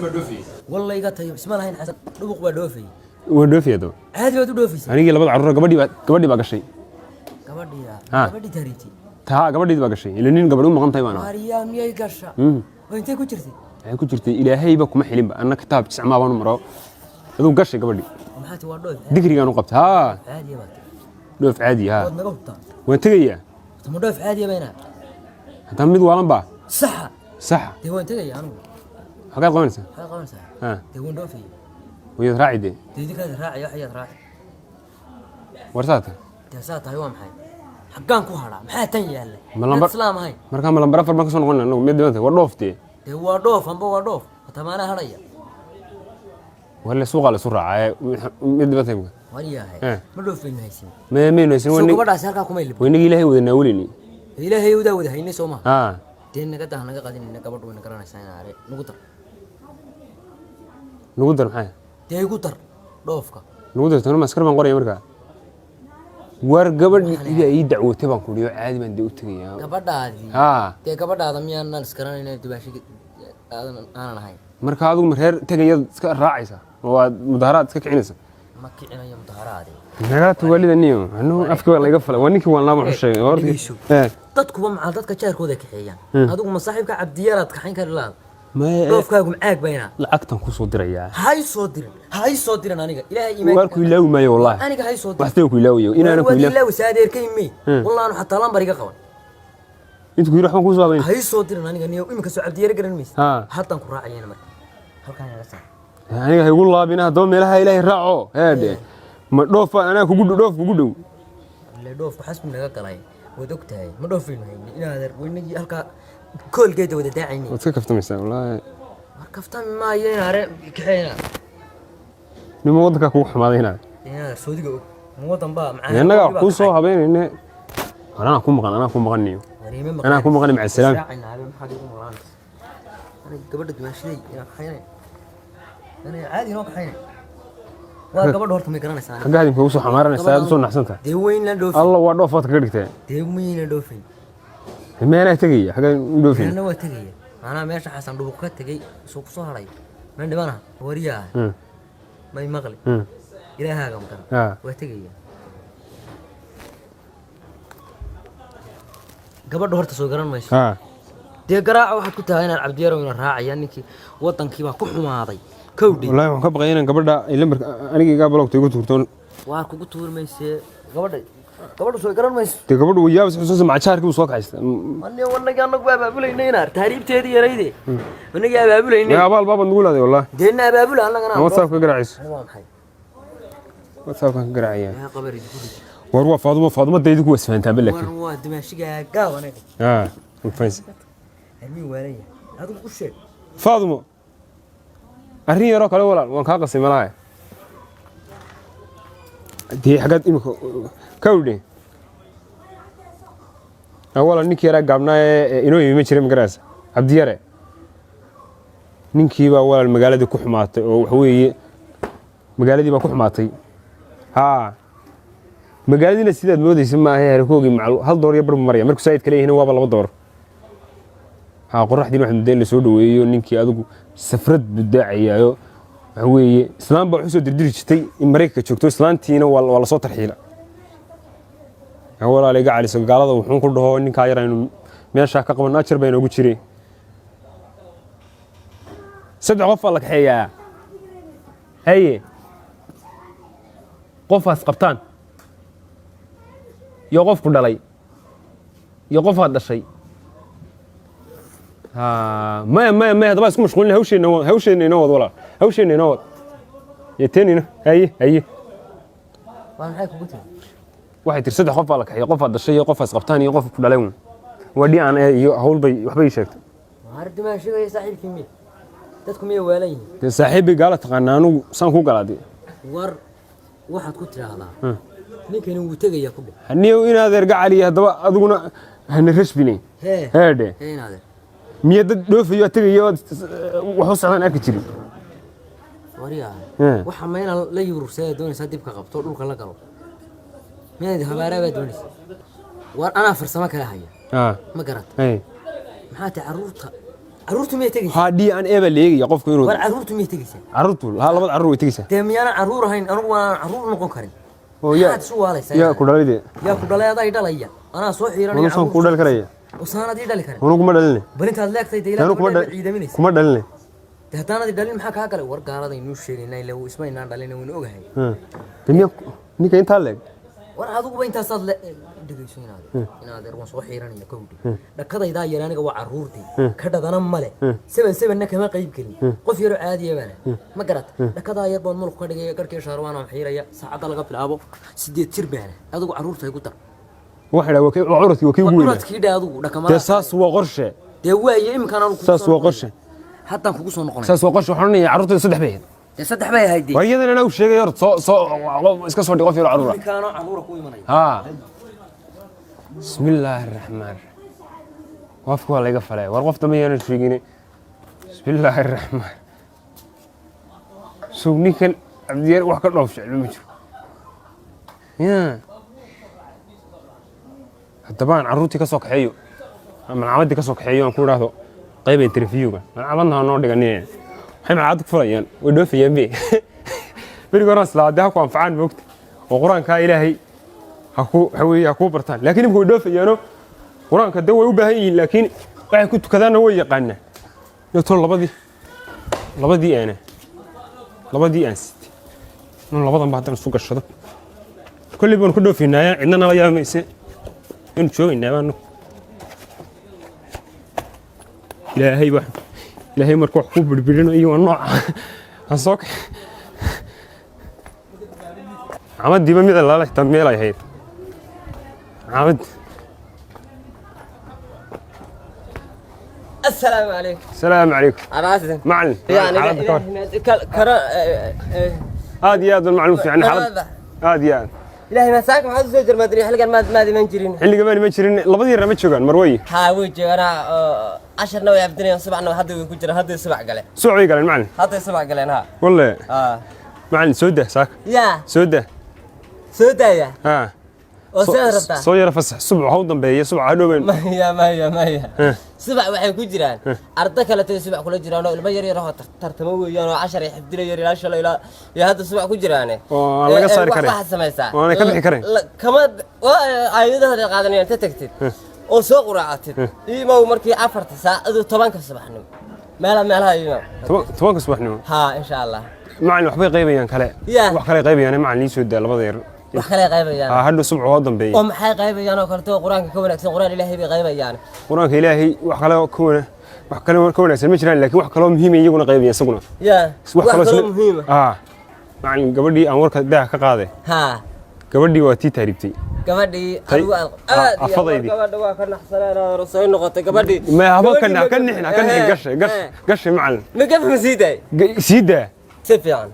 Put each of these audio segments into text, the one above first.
Baa dhoofiyey. Walla iga tayo, isma lahayn Xasan Dhubuq baa dhoofayay. Waa dhoofiyey haddaba. Caadi baad u dhoofaysa. Anigii labada carruur, gabadhii baa gashay. Gabadhii? Ha. Gabadhii tahriibtay? Taa gabadhii baa gashay, ila nin gabadh u maqan tahay baan ahaa. Maariyaa, miyay gasha? Oo intee ku jirtay? Waxay ku jirtay, ilaahayba kuma xilinba, anna kitaab jiscmaa baan u maro, aduu gashay gabadhii. Oo maxaa ti, waa dhoof? Digrigaan u qabtay, haa. Caadiya baad tiri. Dhoof caadi, haa. Waad naga hubtaa? Waan tegayaa. Ma dhoof caadiya bayna? Haddana mid waalan baa. Saxa. Saxa. Dee waan tegaya anigu. Xagaad qabanaysaa? Maxaad qabanaysaa? Ha. Dee waan dhoofaya. Wayaad raaci dee. Dee idinkaad raacaya, waxyaad raaci. War saa tahay. Dee saa tahay waa maxay? Xaggaan ku hadhaa? Maxaa tan yaalla? Ma lambar- Dad islaam ahayn. Markaa ma lambar 4 baan ka soo noqonay anagu? Mid dhimantay, waa dhoof dee. Dee waa dhoof, amba waa dhoof, hatamaanaa hadhaya. Walle suuqaa la isu raacaa, mid dhimantay. Waryahay. Eh. Ma dhoofaynu haysin? Maynu haysan. Soo gabadhaasi halkaa kuma ilib. Waynagii ilaahay wada naawilini. Ilaahay udaa wada haynay, soo maha? Haa. Dee naga dah, naga qadinayna, gabadhu wayna garanaysaa. Inaare nagu dar. Nagu dar maxay? Dee igu dar dhoofka. Nagu dar tano, maskar baan qoraya markaa. War gabadh idaa ii dacwootay baan ku dhiyo, caadi baan dee u tegayaa. Gabadhaadii? Haa. Dee gabadhaada miyaanan isgaranayna, dubaashiga aadan aanan ahayn? Marka adigu ma reer tegayaad iska raacaysa oo waad mudaharaad iska kicinaysa? Ma kicinayo mudaharaade. Nagaa tuwaalida niyo, anu afkii waa layga falay, waa ninkii waan laaba wuxuu sheegay horta. Dhegeyso. Eh. Dadkuba macaa dadka jaarkooda kaxeeyaan. Adigu ma saaxiibka Cabdiyaraad kaxayn kari lahaad? Maya. Dhoofkaagu macaag bayna. Lacagtan kusoo dirayaa. Hay soo dirin, hay soo dirin aniga, ilaahay iimaan. Waar ku ilaawi maayo wallaahi. Aniga hay soo dirin. Waxtay ku ilaawiyo inaana ku waad ilaawi. ilaawaysa adeerkay mey. Wallaanu xataa lambar iga qaban. Intu ku yiri waxbaan kusoo habayn. Hay soo dirin aniga niyo, iminka soo Cabdiyara garan maysa. Haa. Haddaan ku raacayana marka halkaan inaga saar. Aniga ha igu laabina haddaba, meelaha ilaahay raaco heedhe. Ma dhoofa anaa kugu dhow, dhoof kugu dhow. Ile dhoofku xasbi naga galay, waad og tahay, ma dhoofaynu hayni inaadeer, weynagii halkaa koolgeeda wada daacaynay. Waad iska kaftamaysaa wallaahi. War kaftami maayo inaare, kaxeena. Nima waddankaa kugu xumaaday inaad. Inaadeer soodiga og ma wadan baa macaan. Innagaa wax kuu soo habeynayne. War anaa ku maqan, anaa ku maqan niyo. Anaa ku maqan, maca salaam. Gabadha dumaashaday inaan kaxaynay, anay caadi inoo kaxaynay, waa gabadha horta may garanaysaa aniga. Xaggaa idinka ugu soo xamaaranaysaa, aad usoo naxsantahay. Dee weynaan dhoofin. Alla, waa dhoof waad kaga dhigtee. Dee miyayna dhoofin? Meenaa tegaya, xaggaa u dhoofin? Meelna waa tegaya, macnaha meesha Xasan Dhubuq ka tegey suu kusoo hadhay man dhibanaha wariyaha. May maqli? Ilaahaaga maqan. Haa. Waa tegaya gabadha horta, soo garan mayso. Haa. Dee garaaca waxaad ku tahay inaad Cabdiyaro ina raacaya, ninkii wadankii baa ku xumaaday kowdhi. Wallaahi waxaan ka baqay inaan gabadha ay lambarka aniga igaa balogta igu tuurto. Waar kugu tuuri maysee, gabadha soo garan mayso. Dee gabadhu way yaabas xusuusa, macajaarkii buu soo kaxaysta. Mani wanagii anagu abaabulaynay inaar tahriibteedii yarayde, wanagii abaabulaynay. Abaal baabaad nagu leedahay wallaahi. Deena abaabula annagana. WhatsApp ka garaacayso. Ani waa maxay? WhatsAppkan ka garaacaya. Yaa qabar idinku rid. War waa Faadumo, Faadumo daydi ku wasfahantaanba War laakiin. waa dimaashigaa gaaw anaga. Haa, fahansan. Hermiin waalan yahay, adigu u sheeg. Faadumo, arrin yaroo kale walaal waan kaa qasay malaha. Dee xaggaad imika kawdhe? Walaal, ninkii yaraa gaabnaa ee inoo yimi ma jiray, magaraysa, Cabdiyare, ninkii baa walaal magaaladii ku xumaatay, oo waxa weeye magaaladii baa ku xumaatay. Haa, magaaladiina sidaad moodaysa maaha, harkoogii macal hal door iyo bar buu maraya, markuu saayidka leeyahina waaba 2 door. Haa, qoraxdiina waxaad mooddaa in la soo dhaweeyo ninkii, adigu safrad buu daacayaayo. Waxa weeye islaan baa wax usoo dirdiri jirtay in Maraykanka joogto, islaantiina waa lasoo tarxiila. Walaal iga caliso gaalada, wuxuun ku dhaho ninkaa yar aynu meeshaa ka qabanno, ajar baa inoogu jiray. Saddex qof baa la kaxeeyaa, haye, qofaas qabtaan iyo qofku dhalay iyo qofaad dhashay. Ha, maya maya maya, haddaba isku mashquulin, hawsheenna hawsheenna inoo wad walaal, hawsheenna inoo wad iyo teenina. Haye haye. Waa maxay kugu tiri? Waxay tiri saddex qof baa la kaxeeya, qofaad dhashay iyo qofaas qabtaan iyo qof ku dhalay un. Waa dhi aan iyo hawl bay waxbay ii sheegtay. Waar dimaashigaya saaxiibkii miye, dadku miyay waalan yihiin? Dee saaxiibbay gaala taqaanaa, anugu saan ku galaade. War waxaad ku tidhaahdaa ninkani wuu tegayaa ku dheh. Haniyow inaad erga caliya, haddaba adiguna hana rashbine. Hee. Heedhe. Hee inaadeer. Miya dad dhoofayo tegayo ood wax u socdaan arki jirin? Waryaa. Hee. Waxa ma inaad la yurursada doonaysaa, dibka qabto, dhulka la galo, miyaad habaaraa baa doonaysa? War anaa farsamo kale haya. Haa. Ma garata? Hey. Maxaa tahay carruurta? Carruurtu miyay tegaysaa? Haa, DNA baa la eegaya qofku inuu. War, carruurtu miyay tegaysaa? Carruurtu haa, labada carruur way tegaysaa. Dee miyaanan carruur ahayn anigu? Waanan carruur noqon karin. Oo yaa Maxaad isu waalaysaa? Yaa ku dhalay dee? Yaa ku dhalay? Adaa i dhalaya, anaa soo xiiranaya. Wanuusan ku dhali karaya. Usaanad ii dhali karin. Anu kuma dhaline. Bal intaad leegtay dee ilaa Anu kuma gabadha ciidaminaysa. Kuma dhaline. Dee haddaanad i dhalin, maxaa kaa galay? War, gaaladaynuu sheegaynaa, ilaa isma inaan dhalin, waynu ogahay. Dee miyaa ninka intaa leeg? War, adiguba intaasaad le dhegeyso. Inaadeer, waan soo xiiranaya kowdhi. Dhakadaydaa yar aniga waa carruurtii ka dhadana male, seven sevenna kama qayb gelin, qof yaroo caadiya baana ma garat. Dhakadaa yar baan mulk ka dhigaya, garhkii shaarwaan xiiraya. Saacadda laga bilaabo 8 jir baana. Adigu carruurta igu dar. Waxa idhaa waa curadkii, waa kii ugu weynaa. Curadkii dhe adigu dhakamada. Dee saas waa qorshe. Dee waaye, iminkaan anu kugu Saas soo waa noqonaya. qorshe. Haddaan kugu soo noqonaya. Saas waa qorshe. Waxaan odhanayaa carruurtayda saddex bay ahayd. Dee saddex bay ahayd dee. War, iyadan anaa u sheegay horta, soo iska soo dhig qof yaro carruur ah. Iminkaanoo carruura ku imanaya. Haa, bismi illaahi araxmaan raxiim. Qofka waa laga falay. War, qof dambe yaanan sheegine. Bismi illaahi araxmaan. Sow ninkan Cabdiyaar wax ka dhoof jeclo ma jiro ya. Haddaba aan carruurtii ka soo kaxeeyo, malcamaddii ka soo kaxeeyo, aan ku idhaahdo qayba interviewga. Malcamadna ha noo dhiganin. Maxay malcamad ku fulayaan? Way dhoofayaan be. Beriga horaan islaa haddii ha ku anfacaan moogta oo Qur-aankaa Ilaahay ha ku waxa weeye ha kuu bartaan, laakiin imika way dhoofayaano. Qur-aanka de way u baahan yihiin, laakiin waxay ku tukadaanna way yaqaanaa. Yoto labadii aana labadii aan sitay inuu labadan ba haddaan isu gashado, kolley baanu ka dhoofaynaayaa. Cidna nala yaamayse, waynu joogaynaa baanu. Ilaahay wax, Ilaahay marka wax ku birbirinayo waa nooca aan soo kax camadiiba mid alaala xitaa meel ay ahayd camad. السلام عليكم. Asalaamu calaykum. أبا macalin. يعني xaaladda ka war? كرا. Aad iyo aad baan macalin u fiican xaalad, aad iyo aad. إلهي ما ساك ما حد زوجر ما أدري حلقة ما أدري من جرين. Xilliga baan ma jirin, labadii yarna ma joogaan marwey. ها وجه أنا 10 نوع عبدني سبع نوع هذا ويكون هذا سبع قال. Suuc bay galeen macalin. هذا سبع قال ها. Walle. آه. Macalin, soo dah saaka. يا Soo dah. سودا يا haa وسيد ربطة. Soo yara fasax, subca ha u dambeeya, subca ha dhoween. ما هي ما هي ما هي سبع waxay ku jiraan arda kale tay subax kula jiraan oo ilmo yar yar oo tartamo weeyaan oo 10 xifdina yar ilaa shalay ilaa iyo hadda subax ku jiraan. Oo aan laga saari karin. Waxa samaysaa Oo aanay ka bixi karin. Kama waa aayadaha ay qaadanayaan inta tagtid oo soo quraacatid iimow markii 4-ta saac aduu 10-ka subaxnimo meelaha iimow. 10-ka subaxnimo. Ha, insha Allah. Macalin, waxbay qaybayaan kale. Ya. Wax kale qaybayaan macalin, ii soo daa labada yar. Wax kale qaybayaan? Haa, hadhow subca ha u dambeeya. Oo maxay qaybayaan oo kaleto Qur-aanka ka wanaagsan? Qur-aan Ilaahay bay qaybayaan. Qur-aanka Ilaahay wax kale oo ka wax kale oo ka wanaagsan ma jiraan, laakiin wax kaloo muhiim ah iyaguna qaybaya isaguna. Ya, wax kaloo kaloo muhiim ah. Ah macalin, gabadhii aan warka daaha ka qaaday. Ha. Gabadhii waa tii taaribtay. Gabadhii adigu aad aad iyo afadaydii. Gabadha waa ka naxsaneen soo noqotay gabadhii. Ma haba ka ka nixin, ha ka nixin. Gashay, gashay macalin. Ma gaf ma sii daay? Sii daa. Si fiican.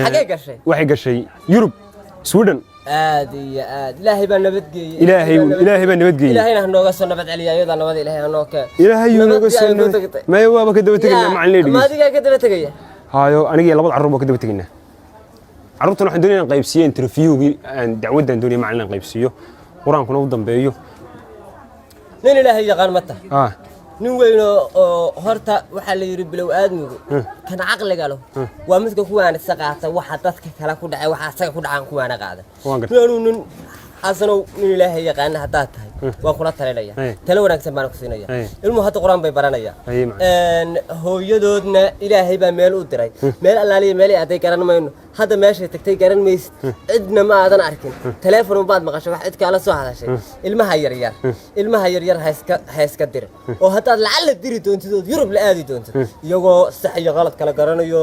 Xagee gashay? Waxay gashay Yurub, Sweden. Aad iyo aad, Ilaahay baa nabadgeeyey. Ilaahay baa nabadgeeyey. Ilaahayna ha nooga soo nabad celiya iyadaa nabada Ilaahay ha noo keen. Ilaahay yuu nooga Nabadii soo ay ku tagtay. Maya, waaba ka daba tegaynaa macalin. Ma Dhegeyso. adigaa ka daba tegaya? Hayo, aniga iyo labada carruur baa ka daba tegaynaa. Carruurtana waxaan doonaya inaan qaybsiiyo interviewgii aan dacwaddan doonaya macalin inaan qaybsiiyo, Qur-aankuna u dambeeyo. Nin Ilaahay yaqaan ma tahay? Ah. Nin weyn oo horta waxaa la yidhi bilow aadmigu kan caqliga leh waa midka ku waanisa qaata waxa dadka kale ku dhacay, waxa asaga ku dhacaan ku waana qaada. Waan gartay. Anuu nin Xasanow, nin Ilaahay yaqaana haddaad tahay, waan kula talinaya. Talo wanaagsan baan ku siinaya. Ilmuhu hadda Qur-aan bay baranaya. Haye, macallin. Hooyadoodna Ilaahay baa meel u diray, meel allaaliya meel ay aaday garan mayno. Hadda meeshay tagtay garan maysid, cidna ma aadan arkin, teleefon baad maqashay, wax cid kaala soo hadashay. Ilmaha yaryar, ilmaha yaryar ha iska dir, oo haddaad lacala diri doontid ood Yurub la aadi doontid, iyagoo sax iyo qalad kala garanayo,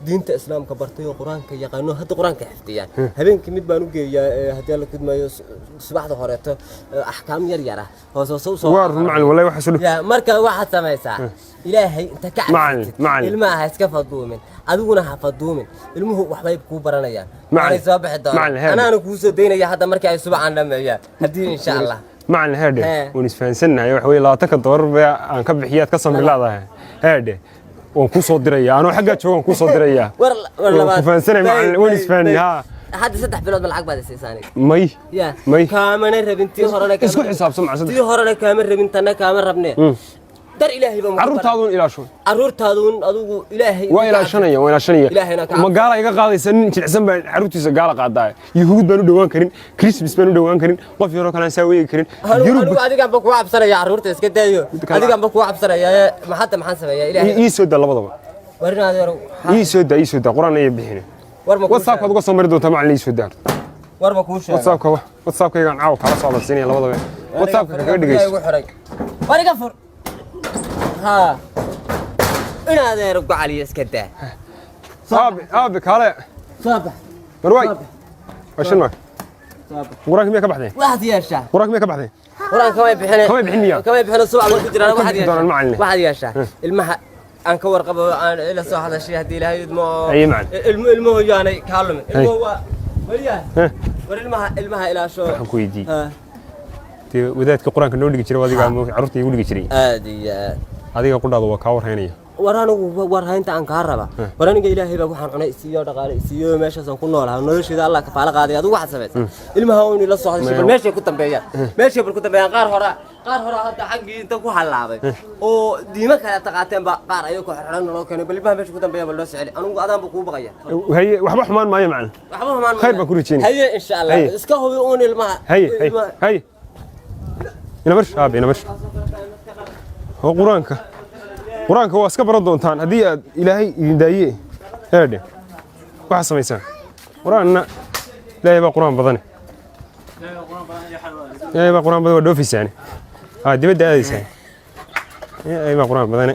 diinta Islaamka bartay oo Qur-aanka yaqaano, hadda Qur-aanka xifdiyaan. Habeenkii mid baan u geeyaa haddii Alla kudmayo subaxda horeeto axkaam yar yar ah hoos hoose usoo Waa run macalin, wallahi waxa soo ya. Marka waxaad samaysaa, Ilaahay inta ka Macallin, cabsatid macallin. ilmaha ha iska faduumin, adiguna ha faduumin. Ilmuhu waxbay kuu baranayaan. Macallin, waanay soo bixi doonaan. macallin, heer. Anaana kuu soo daynaya hadda markii ay subaxan dhameeyaan haddii insha Allah. Macalin, heerdhe. Hee. Waan isfahansannahay. Waxa weeye 20-ka doolar ba aan ka bixiyaad ka samri laadahay. Heerdhe, waan kuu soo dirayaa, anoo xaggaa jooga waan kuu soo dirayaa. War war Waan labaad. ku fahansanay macallin, waan isfahanay, haa. Hadda 3 bilood ma lacag baad isiisaan? May. Ya. May. Kaamana rabin tii horena. Isku xisaabsan maca saddex. Tii horena kaama rabin, tanna kaama rabne. Dar Ilaahay baan ku Carruurtaaduun ilaasho. Carruurtaaduun adigu Ilaahay Waa ilaashanaya, waa ilaashanaya. Ilaahayna ka Ma gaala iga qaadaysa? Nin jilicsan baan carruurtiisa gaala qaadaa. Yuhuud baan u dhawaan karin, Christmas baan u dhawaan karin, qof yaroo kale aan saa weegi karin. Yurub. Anigu adigaan ba kugu cabsanaya, carruurta iska daayo. Kale- Adigaan ba kugu cabsanaya ee ma hadda maxaan sameeyaa, Ilaahay? Ii soo daa labadaba. War in adeer. Ii soo daa, ii soo daa, quraan ayay bixin. War ma kuu WhatsAppkaad uga soo mari doontaa, macallin, ii soo daa. War ma kuu sheego? WhatsAppka, WhatsAppkaygaan caawa kala soo hadalsiinaya labadaba. WhatsAppka kaga dhegeyso. Igu xiray. War iga fur. Ha, in adeer gocaliyo iska daa. Aabe, aabe, kaale. Soo bax. Marwaay, waa shan mark. Qur-aanka miyaa ka baxdeen? Waxaad yeeshaa. Qur-aanka miyaa ka baxdeen? Qur-aanka way bixine. Kamay bixin miyaa? Kamay bixine, subax bay ku jiraan. Ka Waxaad bixi doonaan, yeeshaa. macallin. Waxaad yeeshaa, ilmaha aan ka warqabo, aan ila soo hadashay, haddii Ilaahay idmo. Haye, macallin. Ilmo ilmuhu yaanay kaa lumin, ilmuhu waa weliyaa. Heh. War ilmaha ilaasho. Waxaan ku weydiiyey, Ha. dee wadaadka qur-aanka noo dhigi jiray, adiga carruurta igu dhigi jiray. Aad iyo aad. Adiga qudhaada waa kaa warhaynaya. War anigu war haynta aan kaa raba, war aniga Ilaahay baa waxaan cunay isiiyo, dhaqaale isiiyo, meeshaasaan ku noolahay, nolosheeda Allah kafaalo qaaday. Adigu waxaad samaysaa, ilmaha uun ila soo hadashay, bal meeshay ku dambeeyaan, meeshay bal ku dambeeyaan. Qaar hora hadda xaggii inta ku halaabay oo diimo kale taqaateen ba qaar ayagoo xirxiran naloo keenay. Bal ilmaha meesha ku dambeeyaan bal loo soceli. Anigu adaan buu kuu baqaya. Haye, waxba xumaan maayo, macallin. Waxba xumaan. Khayr baan ku rajeynaya. Haye, insha Allah. Haye. Iska hubi uun ilmaha. Haye haye. Ilmaha. Haye, ina marsh, aabe, ina marsh. Oo qur-aanka waa iska baran doontaan haddii aad Ilaahay idin daaye. Eedhe, waxaa samaysaan qur-aanna, Ilaahay baa qur-aan badane, Ilaahay baa qur-aan badan. Waa dhoofaysaan, aa dibadda aadaysaan. Ilaahay baa qur-aan badane.